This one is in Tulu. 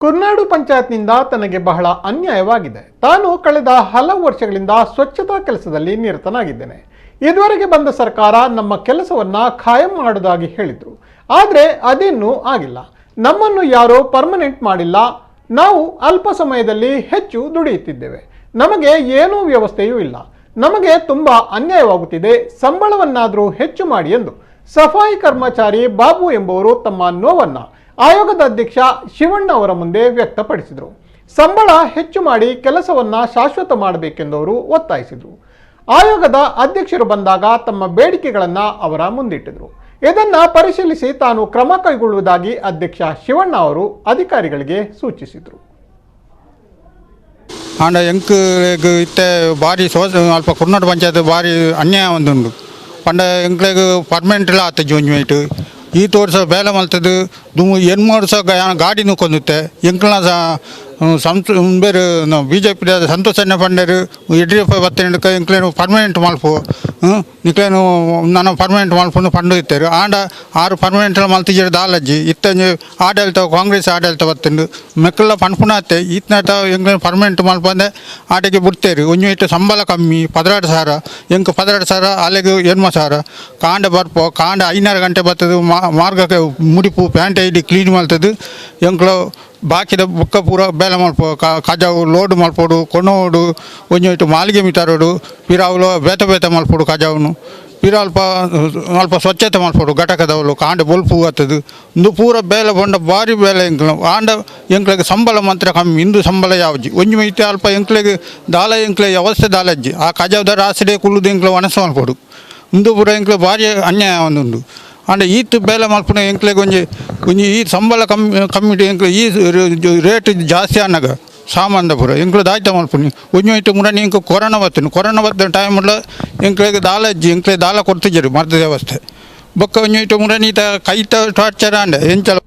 Kurnadu ಪಂಚಾಯತ್ನಿಂದ ತನಗೆ ಬಹಳ ಅನ್ಯಾಯವಾಗಿದೆ. ತಾನು ಕಳೆದ ಹಲವು ವರ್ಷಗಳಿಂದ ಸ್ವಚ್ಛತಾ ಕೆಲಸದಲ್ಲಿ ನಿರತನಾಗಿದ್ದೇನೆ. ಇದುವರೆಗೆ ಬಂದ ಸರ್ಕಾರ ನಮ್ಮ ಕೆಲಸವನ್ನ ಖಾಯಂ ಮಾಡುವುದಾಗಿ ಹೇಳಿದ್ರು. ಆದರೆ ಅದೇನೂ ಆಗಿಲ್ಲ. ನಮ್ಮನ್ನು ಯಾರೂ ಪರ್ಮನೆಂಟ್ ಮಾಡಿಲ್ಲ. ನಾವು ಅಲ್ಪ ಸಮಯದಲ್ಲಿ ಹೆಚ್ಚು ದುಡಿಯುತ್ತಿದ್ದೇವೆ. ನಮಗೆ ಏನೂ ವ್ಯವಸ್ಥೆಯೂ ಇಲ್ಲ. ನಮಗೆ ತುಂಬಾ ಅನ್ಯಾಯವಾಗುತ್ತಿದೆ. ಸಂಬಳವನ್ನಾದರೂ ಹೆಚ್ಚು ಮಾಡಿ ಎಂದು ಸಫಾಯಿ ಕರ್ಮಚಾರಿ ಬಾಬು ಎಂಬುವರು ತಮ್ಮ ನೋವನ್ನ ಆಯೋಗದ ಅಧ್ಯಕ್ಷ ಶಿವಣ್ಣ ಅವರ ಮುಂದೆ ವ್ಯಕ್ತಪಡಿಸಿದರು. ಸಂಬಳ ಹೆಚ್ಚು ಮಾಡಿ ಕೆಲಸವನ್ನ ಶಾಶ್ವತ ಮಾಡಬೇಕೆಂದು ಅವರು ಒತ್ತಾಯಿಸಿದರು. ಆಯೋಗದ ಅಧ್ಯಕ್ಷರು ಬಂದಾಗ ತಮ್ಮ ಬೇಡಿಕೆಗಳನ್ನು ಅವರ ಮುಂದಿಟ್ಟಿದರು. ಇದನ್ನ ಪರಿಶೀಲಿಸಿ ತಾನು ಕ್ರಮ ಕೈಗೊಳ್ಳುವುದಾಗಿ ಅಧ್ಯಕ್ಷ ಶಿವಣ್ಣ ಅವರು ಅಧಿಕಾರಿಗಳಿಗೆ ಸೂಚಿಸಿದರು. ಆಂಡ ಎಂಕ್ ಇತ್ತೆ ಬಾರಿ ಸೋಸ ಅಲ್ಪ ಕುರ್ನಾಡು ಪಂಚಾಯತ್ ಬಾರಿ ಅನ್ಯಾಯ ಒಂದುಂಡು. ಪಂಡ ಎಂಕ್ಲೆಗ್ ಪರ್ಮನೆಂಟ್ಲ ಆತಜಿ. ಒಂಜಿ ಮೈಟ್ ಈ ವರ್ಷ ಬೇಲೆ ಮಲ್ತದು ದುಂಬು ಎನ್ಮ ವರ್ಷ ಗಾಡಿ ನೂಕೊಂದಿತ್ತೆ. ಎಂಕ್ಲ ಸಂತ ಬೇರೆ ಬಿಜೆಪಿ ಸಂತೋಷ್ ಅಣ್ಣ ಪಂಡೇರು, ಯಡಿಯೂರಪ್ಪ ಬತ್ತಿನಕ ಎಂಕ್ಲೇನು ಪರ್ಮನೆಂಟ್ ಮಲ್ಪು, ನಿಕ್ಲೇನು ನನ ಪರ್ಮನೆಂಟ್ ಮಲ್ಪುಂದು ಪಂಡು ಇತ್ತೆರ್. ಆಂಡ ಆರು ಪರ್ಮನೆಂಟ್ ಮಲ್ತಿಜೆರ್ ದಾಲಜ್ಜಿ. ಇತ್ತೆ ಒಂಜಿ ಆಡಳಿತ ಕಾಂಗ್ರೆಸ್ ಆಡಳಿತ ಬತ್ತುಂಡು. ಮೆಕ್ಕಲ ಪನ್ಪುನಾತೆ ಈತ್ನಾಟ ಎಂಕ್ಲೇನು ಪರ್ಮನೆಂಟ್ ಮಲ್ಪಂದೆ ಆಟಕ್ಕೆ ಬುಡ್ತೇರು. ಒಂಜಿ ಇಟ್ಟು ಸಂಬಳ ಕಮ್ಮಿ, 12,000. ಎಂಕ್ 12,000, ಅಲೆಗ್ 8,000. ಕಾಂಡೆ ಬರ್ಪೋ, ಕಾಂಡೆ 5:30 ಗಂಟೆ ಬರ್ತದೆ. ಮಾರ್ಗಕ್ಕೆ ಮುಡಿಪು ಪ್ಯಾಂಟ್ ಐಡಿ ಕ್ಲೀನ್ ಮಲ್ತದು. ಎಂಕ್ಲು ಬಾಕಿದ ಬುಕ್ಕ ಪೂರ ಬೇಲೆ ಮಲ್ಪು, ಕಜಾವು ಲೋಡ್ ಮಲ್ಪೊಡು, ಕೊನೋಡು, ಒಂಜಿ ಇಟ್ಟು ಮಾಲಿಗೆ ಮಿತಾರೋಡು, ಪಿರಾವುಲು ಬೇತೆ ಬೇತೆ ಮಲ್ಪೊಡು. ಕಜಾವುನು ಪಿರ ಅಲ್ಪ ಅಲ್ಪ ಸ್ವಚ್ಛತೆ ಮಲ್ಪೊಡು. ಘಟಕದವಳು ಕಾಂಡೆ ಬೊಲ್ಪು ಬರ್ತದೆ. ಇಂದು ಪೂರ ಬೇಲೆ ಪಂಡ ಬಾರಿ ಬೇಲೆ ಎಂಕ್ಲ. ಆಂಡ ಎಂಕ್ಲೆಗ್ ಸಂಬಳ ಮಾತ್ರ ಕಮ್ಮಿ. ಇಂದು ಸಂಬಳ ಯಾವ್ಜಿ. ಒಂಜಿ ಮೈತೆ ಅಲ್ಪ ಎಂಕ್ಲೆಗ್ ದಾಲ ಎಂಕ್ಲೆ ವ್ಯವಸ್ಥೆ ದಾಲಜ್ಜಿ. ಆ ಕಜಾವ್ದ ರಾಸಿಡೆ ಕುಲ್ಲುದು ಎಂಕ್ಲ ವನಸು ಮಲ್ಪೊಡು. ಇಂದು ಪೂರ ಎಂಕ್ಲೆ ಬಾರಿ ಅನ್ಯಾಯ ಒಂದುಂಡು. ಆಂಡ ಈತ್ ಬೇಲೆ ಮಲ್ಪುನ ಎಂಕ್ಲೆಗ್ ಒಂಜಿ ಒಂಜಿ ಈ ಸಂಬಳ ಕಮ್ಮಿ ಕಮ್ಮಿ. ಎಂಕ್ಲೆ ಈ ರೇಟ್ ಜಾಸ್ತಿ ಆನಗ ಸಾಮಾನ್ದ ಪೂರ ಎಂಕ್ಲು ದಾಯ್ತ ಮಲ್ಪುನಿ? ಒಂಜಿ ಇಟ್ಟು ಮುರನಿ ಎಂಕ್ ಕೊರೋನಾ ಬತ್ತುಂಡು. ಕೊರೋನಾ ಬತ್ತಿನ ಟೈಮ್ ಎಂಕ್ಲೆಗ್ ದಾಲ ಇಜ್ಜಿ. ಎಂಕ್ಲೆ ದಾಲ ಕೊಡ್ತಿಜ್ಜೆರ್ ಮರ್ದ ವ್ಯವಸ್ಥೆ. ಬೊಕ್ಕ ಒಂಜಿ ಇಟ್ಟು ಮುರನಿ ಈತ ಕೈತ ಟಾರ್ಚರ್ ಆಂಡ ಎಂಚಲ.